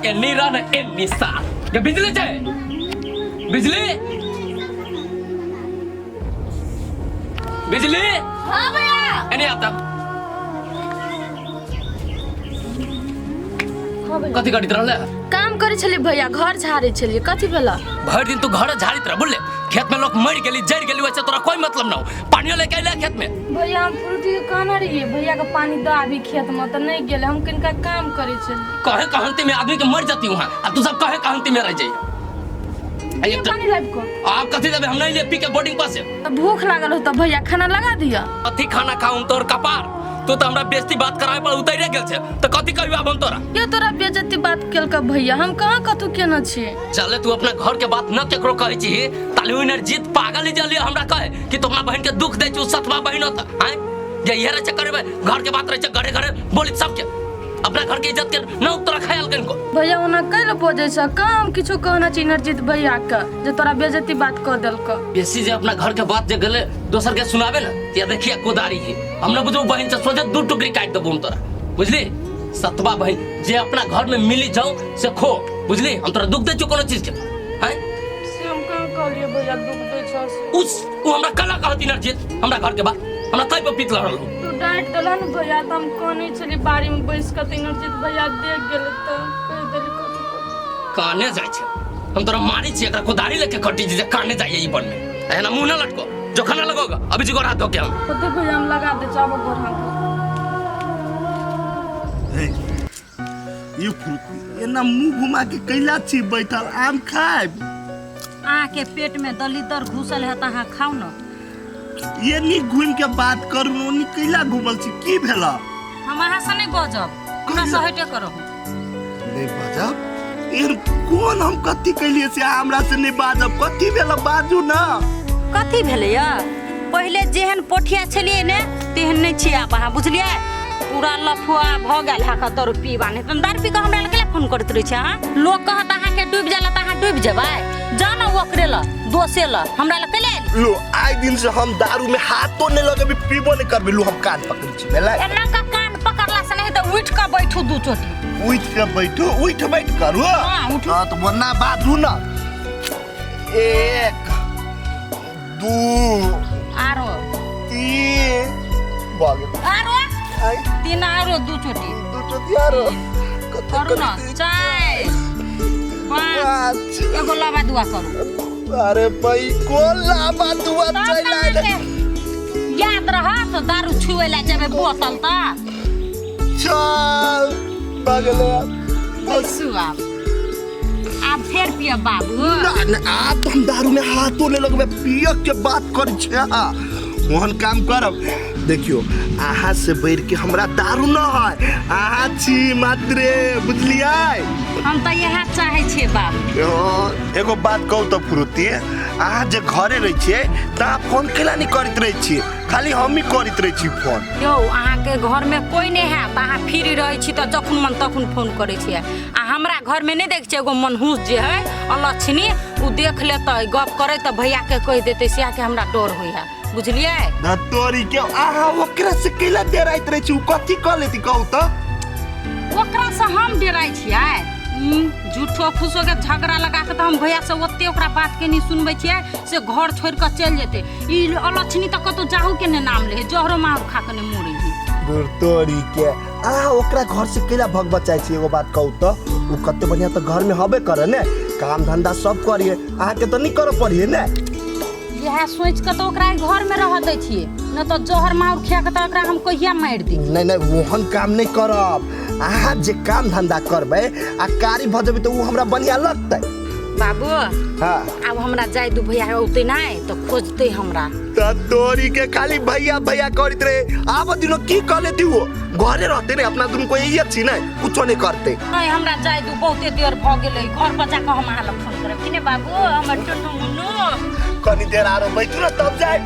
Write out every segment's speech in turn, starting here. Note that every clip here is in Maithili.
एन्नी रह ने एन्नी सार गे बिजली छै बिजली बिजली। हाँ भैया। एने आता। हाँ भैया। कथी करित रहले? काम करै छलियै भैया, घर झाड़ै छलियै। कथी भेला? भरि दिन तू घर झाड़ित रह, बुझले? खेत में लोग मर गेली, जरि गेली, वैसे तोरा कोई मतलब ना हो। पानियो लेके अइले खेत में? भैया, हम फ्रूटी के कहने रहियै भैया के पानी दऽ आबी खेत में, तऽ नहीं गेलै। हम कनिका काम करै छलियै। कहे कहंती में आदमी के मर जाती वहाँ, आ तू सब कहे कहंती में रह जाइए। आ एक पानी लाबि कऽ। आप कथी देबे? हम नहीं ले पी के बोर्डिंग पर से। तऽ भूख लागल हो तऽ भैया खाना लगा दिअ। कथी खाना खाऊं तोर कपार? तू तो हमरा बेइज्जती बात करावे पर उतरे गेल छे, तो कथी कहियो आब हम तोरा? ये तोरा बेइज्जती बात केलक भैया? हम कहाँ कथू केने छी? चले, तू अपना घर के बात न केकरो कहै छी ताली इनरजीत पागल ही जलिए हमरा कहे कि तू अपना बहन के दुख दै छी, सतवा बहन होता आय जे ये रहे छै करबे घर के बात रहे छै घरे घरे बोली सबके, अपना घर के इज्जत के न तोरा ख्याल कनको। भैया, ओना कैल बजै छ? कहाँ हम किछो कहना छी इनरजीत भैया के जे तोरा बेइज्जती बात कऽ देलक? बेसी जे अपना घर के बात जे गेले दोसर के सुनाबे ना, या देखिए कोदारी है, हम न बुझू बहन से सोझे दू टुकड़ी काट देबो हम तोरा, बुझली? सतवा बहन जे अपना घर में मिली जाओ से खो, बुझली? हम तोरा दुख दे छु कोनो चीज के हैं? से हम कहाँ कहलियै भैया दुख दै छ से। उस उ हमरा कला कहती नरजीत हमरा घर के बात, हमरा तय पर पीत लड़ल हो। तू डांटि देलह ने भैया, तऽ हम कानै छलियै बाड़ी में बैस कऽ, तऽ इनरजीत भैया देख गेलै तऽ कहि देली कथी कथी। काने जाइ छै, हम तोरा मारी छी, एकरा कोदारी लेके कटी जे काने जाइए ई बन में। एना मुंह न लटको, जो खाना लगोगा अभी जी गोरा धो के हम। ओते भैया, हम लगा दै छी, आबो गोर हाथ धो। ये फ्रूटी एना मुंह घुमा के कैला छी बैठल? आम खाएब? अहाँके पेट में दलिदर घुसल है तऽ अहाँ खाउ ने। ये नी घूम के बात करू, ओनी कैला घूमल छी? की भेला? हम अहाँ से नहीं बजब, हमरा से हटे करो। नहीं बाजब? एहन कोन हम कथी कैलिए से अहाँ हमरा से नहीं बाजब? कथी भेला, बाजू ना। कथी भेलैया? पहिले जेहन पोठिया छलियै ने तेहन नहि छियै आब अहाँ, बुझलियै? पूरा लफुआ भऽ गेल है कतौ पीबा नहि तऽ दारू पी कऽ हमरा लग कैला फोन करैत रहै छै अहाँ? लोक कहत अहाँके डूबि जाला तऽ अहाँ डूबि जेबै। जाउ ने ओकरे लग, दोसे लग, हमरा लग कैला एली? लो, आइ दिन से हम दारू में हाथो नहीं लगेबे, पीबो नहीं करबे। लो, हम कान पकड़ै छी, भेलै? एना का कान पकड़ला से नहीं तऽ उठि कऽ बैठू दू चोटी। उठ के बैठू? उठ बैठ करू? हाँ, उठू। हाँ, तो वरना बाजू ना, एक दू आरो तीन भऽ गेल। आरो। आइ। तीन आरो दू चोटी। दू चोटी आरो कते? करू ना। कते? चारि पाँच। पाँच। एगो लाबा दुआ करू। अरे भाई, कोन लाबा दुआ? तब चलि तऽ आयल। अहाँके याद रहत, दारू छुए ला जेबै बोतल तऽ। चल, भऽ गेलै आब। बैसू आब, आब फेर पियब बाबू? ना ना, आब तऽ हम दारू में हाथो नहीं लगबै। पियक के बात करै छै अहाँ, ओहन काम करब। देखियो, अहाँ से बढ़ि के हमरा दारू न है, अहाँ छी मात्रे, बुझलियै? हम तऽ इएह चाहै छियै बाबू। हँ, एगो बात कहू तऽ फ्रुती, अहाँ जे घरे रहै छियै तऽ अहाँ फोन कैला नहि करैत रहै छियै? खाली हमही करैत रहै छी फोन। यौ, अहाँके घरमे कोइ नहि हैत, अहाँ फ्री रहै छी तऽ जखन मन तखन फोन करै छियै। आ हमरा घरमे नहि देखै छियै, एगो मनहूस जे है अलक्षणी, ओ देख लेतै गप करै तऽ भैयाके कहि देतै, सएहके हमरा डर होइ है, बुझलियै? न तोरी के, अहाँ ओकरा से कैला डराइत रहै छी? ओ कथी कऽ लेती, कहू तऽ? ओकरासँ हम डराइ छियै? झूठो फूसो के झगड़ा लगा के तऽ हम भैया से ओते ओकरा बात के नहीं सुनबै छियै से घर छोड़ कऽ चलि जेतै। ई अलक्षणी तऽ कतौ जाहू के नहि नाम ले, जहरो माहौर खा के नहि मरै है। दूर तोरी के, अहाँ ओकरा घर से कैला भग बचाइ छी? एगो बात कहू तऽ, ओ कते बढ़िया तऽ घर में हबे करे ने, काम धंधा सब करिए, अहाँके तऽ नहीं करऽ पड़िए ने? इएह सोचि कऽ तऽ ओकरा घर में रहऽ दै छियै, नहि तऽ जहर माहौर खा कऽ तऽ ओकरा हम कहिया मारि दी। नहीं नहीं, ओहन काम नहीं करब। अहाँ जे काम धंधा करबै आ कारी भऽ जेबै तऽ ओ हमरा बढ़िया लगतै। बाबू। हाँ। आब हमरा जाय दू, भैया औतै नहि तऽ खोजतै हमरा। तऽ तोरी के, खाली भैया भैया करैत रहे, आब दिनो की कह लेती? वो घरे रहते ने, अपना दुनू को यही अच्छी नहीं कुछो नहीं करते। नहि, हमरा जाय दू, बहुते देर भऽ गेलै। घर पर जाकऽ हम अहाँ लग फोन करब कि ने बाबू, हमर टुन्नू मुन्नू? कनी देर आरो बैठू ने, तब जाए।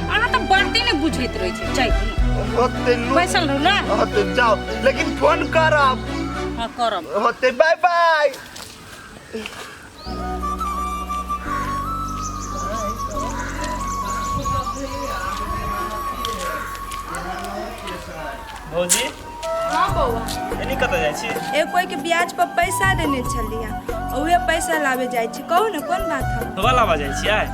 अहाँ तऽ बाते नहि बुझैत रहै छै, जाय दू ने। होते लू। बैसल रहू ने। होते, जाओ, लेकिन फोन करब। हाँ, करब। होते, बाय बाय। भौजी। हाँ बौआ। बौआ। एनी कतऽ जाइ छी? एक कोई के ब्याज पर पैसा देने छलियै, उहे पैसा लाबे जाइ छी। कहू ने कोन बात है? ढोबा लाबऽ जाइ छियै?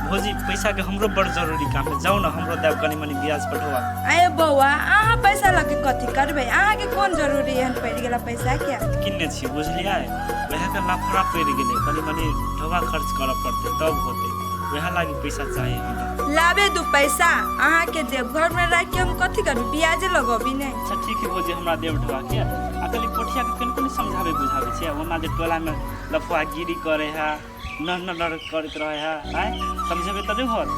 भौजी, पैसा के हमरो बड़ जरूरी काम है, जाउ ने हमरो देब कनी मनी ब्याज पर ढोबा। अरे बौआ, अहाँ पैसा लऽ के कथी करबै? अहाँके कोन जरूरी एहन पड़ि गेला पैसा के? किनने छी बुझलियै, वएह के लफड़ा पड़ि गेलै, कनी मनी ढोबा खर्च करऽ पड़तै तब होतै, वएह लागी पैसा चाही हमरा। लाबे दू पैसा अहाँके देब, घर में राखि के हम कथी करबै? ब्याजे लगबी नहि। अच्छा ठीक है भौजी, हमरा देब ढोबा के। आ कहली पोठिया के कनिको नहि समझाबै बुझाबै छियै? ओना जे टोला में लफुआ गिरी करे है, नर नर नर करैत रहे है, आँय समझेबै तबे होत।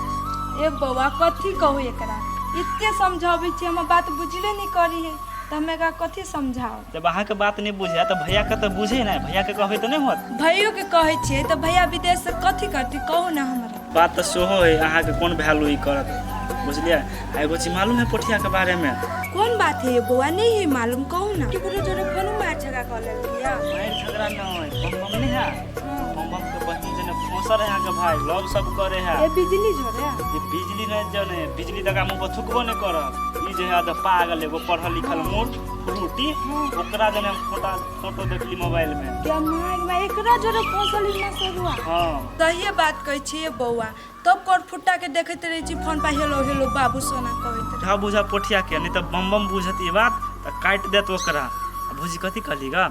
ए बौआ, कथी कहू एकरा, एते समझाबै छी, हमर बात बुझबे नहि करी है, तऽ हम एकरा कथी समझाउ? जब अहाँके बात नहि बुझे तऽ भैया के तऽ बुझे नहि, भैया के कहबै तऽ नहि होत। भैयो के कहै छियै तऽ भैया विदेश से कथी करती, कहू ने हमरा। बात तऽ सेहो है, अहाँके कोन वैल्यू ई करत, बुझलियै? आ एगो चीज मालूम है पोठिया के बारे में? कोन बात है ये बौआ? नहीं है मालूम, कहू ना। केकरो जोरे फोनो मार झगड़ा कऽ लेलकै? मारि झगड़ा नहि, बम बम नहि है, बम बम के बहिन जेने फंसल है अहाँके भाई, लव सब करे है। ए बिजली जोरे? ये बिजली नहि जने, बिजली दगा मुँह पर थुकबो नहि करत। ई जे है पागल एगो पढ़ल लिखल मूर्ख फ्रूटी, ओकरा जने हम फोटो फोटो देखली मोबाइल में। क्या मार मार, एकरा जोरे फसल ई मसरुआ? हाँ। सहिए बात कहै छियै बौआ, तब कर फुट्टा के देखैत रहै छी फोन पर हेलो हेलो बाबू सोना कहैत रहै। ढा बुझा पोठिया के, नहीं तऽ बम बम बुझत ई बात तऽ काटि देत ओकरा। आ भौजी कथी कहली गा?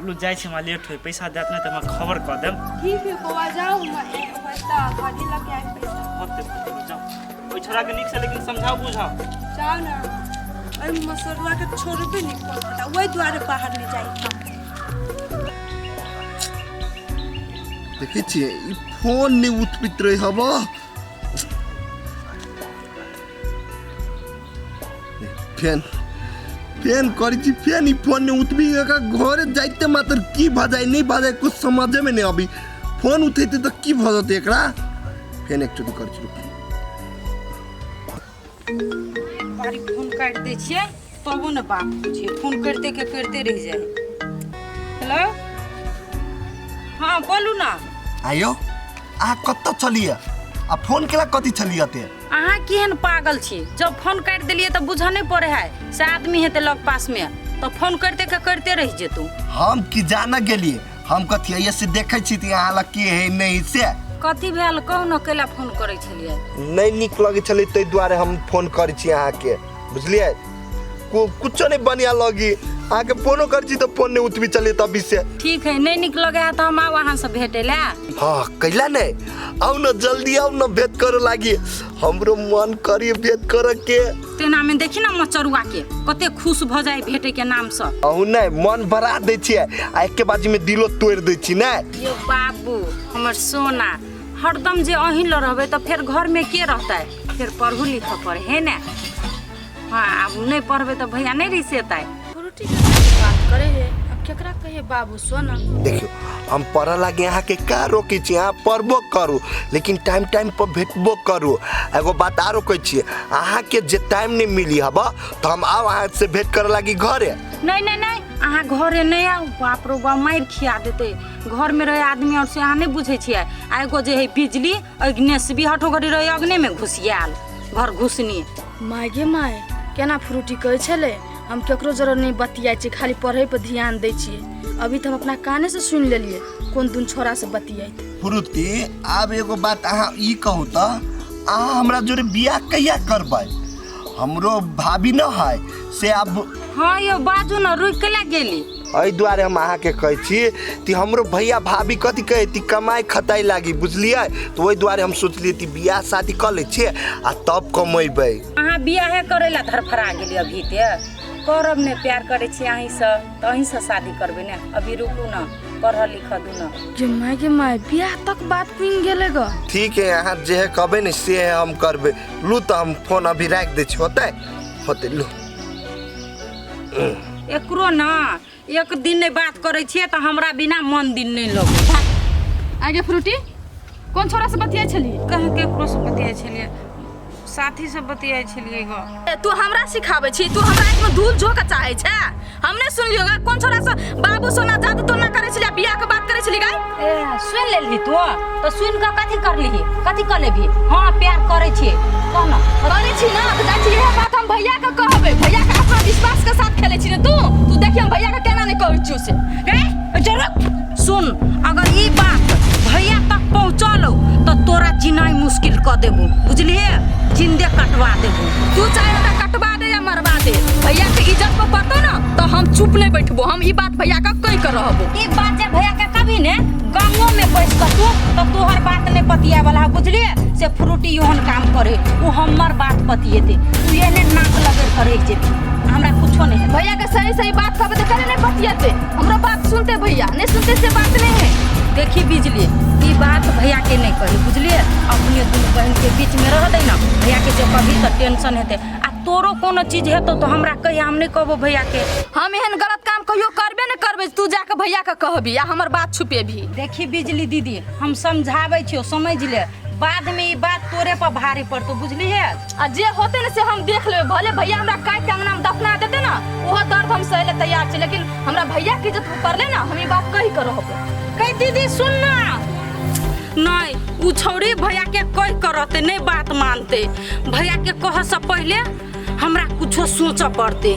बोलू जाइ छी, हमरा लेट होय, पैसा देत नहि तऽ हमरा खबर कऽ देब। ठीक है बौआ, जाउ, तऽ गाड़ी लऽ के आबि पैसा। होतै, जाउ ओहि छोड़ाके नीकसँ लेकिन समझाउ बुझाउ। जाउ ने, एहि मसरुआ के छोड़बे नहि करता, ओहि दुआरे बाहर नहि जाइ हम। देखै छियै ई फोन नहि उठबैत रहै हब। फेन फेन करै छी, फेन ई फोन नहि उठबी। एकरा घरे जाइते मात्र की भऽ जाइ नहि भऽ जाइ कुछ समझेमे नहि अभी। फोन उठेतै तऽ की भऽ जेतै एकरा? फेन एकचोटि करै छी, रुकू। बारी फोन काटि दै छियै तबो ने बात बुझियै, फोन करिते के करिते रहि जाइ। हेलो, हाँ बोलू ना। आयो, अहाँ कतऽ छलियै आ फोन केला कथी छलियै ते? अहाँ केहन पागल छी, जब फोन काटि देलियै तऽ बुझऽ नहि पड़े है से आदमी हेतै लग पास में, तऽ फोन करिते के करिते रहि जेतू। हम की जाना गेलियै, हम कथी ऐसे से देखै छी कि अहाँ लग की है नहीं से। कथी भेल कहू ने, कैला फोन करै छलियै? नहि नीक लगै छलै ताहि दुआरे हम फोन करै छी अहाँके, बुझलियै? कुछो नहि बढ़िया लगी, अहाँके फोनो करै छी तऽ फोन नहि उठबी छलियै तभी से। ठीक है, नहीं नीक लगे है तऽ हम आउ अहाँ से भेटै लए? हाँ कैला नहि, आउ न जल्दी आउ न, भेंट करे लागी हमरो मन करी भेंट करे के। तेना में देखी ना मचरुआ के कते खुश भऽ जाय भेटे के नाम से। अहूँ नहि मन बढ़ा दै छियै आ एके बाजी में दिलो तोड़ि दै छी नहि। यो बाबू हमर सोना, हरदम जे अहीं ल रहबै तऽ फेर घर में के रहतै? फेर पढ़ू लिखऽ पड़े है ने। हाँ आब नहीं पढ़बै तऽ भैया नहीं रिसेतै। फ्रूटी के बात करे है, अब केकरा कहे बाबू सोना? देखियो हम पढ़ऽ लागी अहाँके का रोकै छी, अहाँ पढ़बो करू लेकिन टाइम टाइम पर भेटबो करू। एगो बात आरो कहै छियै, अहाँके जे टाइम नहि मिली हब तऽ हम आउ अहाँ से भेंट करे लागी घरे? नहीं नहीं नहीं, अहाँ घरे नहीं आउ, बाप रो बाप मारि खिया देतै। घर में रहे आदमी और से अहाँ नहीं बुझै छियै। आ एगो जे है बिजली अग्ने से भी हठो घड़ी रहे अग्ने में घुसियाल घर घुसनी। My गे my, केना फ्रूटी कहै छलै हम केकरो जरूर नहीं बतियाइ छियै, खाली पढ़ै पर ध्यान दै छियै। अभी तऽ हम अपना काने से सुनि लेलियै कोन दुन छोरा से बतियाइत। फ्रूटी, आब एगो बात अहाँ ई कहू तऽ अहाँ हमरा जोरे बियाह कहिया करबै? हमरो भाभी न है से आब। हाँ यो बाजू न, रुकि केला गेली? एहि दुआरे हम अहाँके कहै छी कि हमरो भैया भाभी कथी कहै ती कमाइ खताइ लागी, बुझलियै? तऽ ओहि दुआरे हम सोचलियै कि बियाह शादी कऽ लै छियै आ तब कमेबै। अहाँ बियाहे करै ला धरफड़ा गेली अभी ते? करब ने, प्यार करै छी अहीं से तऽ अहीं से शादी करबै ने। अभी रुकू न, पढ़ऽ लिखऽ दू न। गे my गे my, बियाह तक बात पुनि गेलै ग। ठीक है, अहाँ जे है कहबै ने से है हम करबै। लू तऽ हम फोन अभी राखि दै छी, होतै होतै लू। एकरो न एक दिन नहि बात करै छियै तऽ हमरा बिना मन दिन नहि लगै। आगे फ्रूटी, कोन छोरा से बतियाइ छली? कहाँ केकरो से बतियाइ छलियै, साथी से बतियाइ छलियै ग। ए, तू हमरा सिखाबै छी? तू हमरा आँखिमे धूल झोंकऽ चाहै छै? हम नहीं सुनलियो गा कोन छोरा से बाबू सोना जादू टोना करै छली आ बियाह के बात करै छली गाय। ए, सुनि लेलही तू तऽ सुनि कऽ कथी करलिही, कथी कऽ लेबही? हँ, प्यार करै छियै, कह न। करै छी ना तऽ जाइ छी, इएह बात हम भैया के कहबै। भैया के आत्मविश्वास के साथ खेलै छी ने तू। तू देखी हम भैया के केना नहीं कहै छियौ से। ए, जरूर सुन, अगर ई बात भैया तक पहुँचल तऽ तोरा जिनाइ मुश्किल कऽ देबो, बुझलिहे? जिंदे कटवा देबो। तू चाहे हमरा कटवा दे या मरवा दे, भैया के इज्जत पर पड़तो ना तो हम चुप नहीं बैठबो। हम ई बात भैया के कह के रहबो। ई बात जे भैया के कभी ने गाँवों में बैस कऽ तू तऽ तोहर बात नहीं पतिया वाला है, बुझलिए? से फ्रूटी ओहन काम करे, उ हमर बात पतिएते, तू एहने नाक लगड़ कर रहि जेबी, हमरा कुछो नहीं हेतै। भैया के सही सही बात कहबे तऽ करे नहीं पतिएते, हमरो बात सुनते भैया, नहीं सुनते से बात नहीं है। देखी बिजली, ई बात भैया के नहीं कही, बुझलिए? अपने दुनू बहन के बीच में रह दे ना, भैया के जो कभी तऽ टेंशन हेतै। आ तोरो कोनो चीज हेतौ तऽ हमरा कहिया, हम नहीं कहबो भैया के। हम एहन गलत काम कहियो करबे नहीं करबे, तू जाके भैया के कहबी आ हमर बात छुपेबी। देखी बिजली दीदी, हम समझाबै छियौ, समझ ले, बाद में ई बात तोरे पर भारी पड़तो, बुझली है? आ जे होते ने से हम देख लेबै, भले भैया हमरा काटि के अंगना में दफना देते ना, ओहो दर्द हम सहे ले तैयार छी, लेकिन हमरा भैया के इज्जत पड़ले ना, हम ई बात कहि के रहबो। कह दीदी सुन ना, नहीं उ छौड़ी भैया के कह के रहते नहीं बात मानते, भैया के कह से पहले हमरा कुछो सोचऽ पड़ते।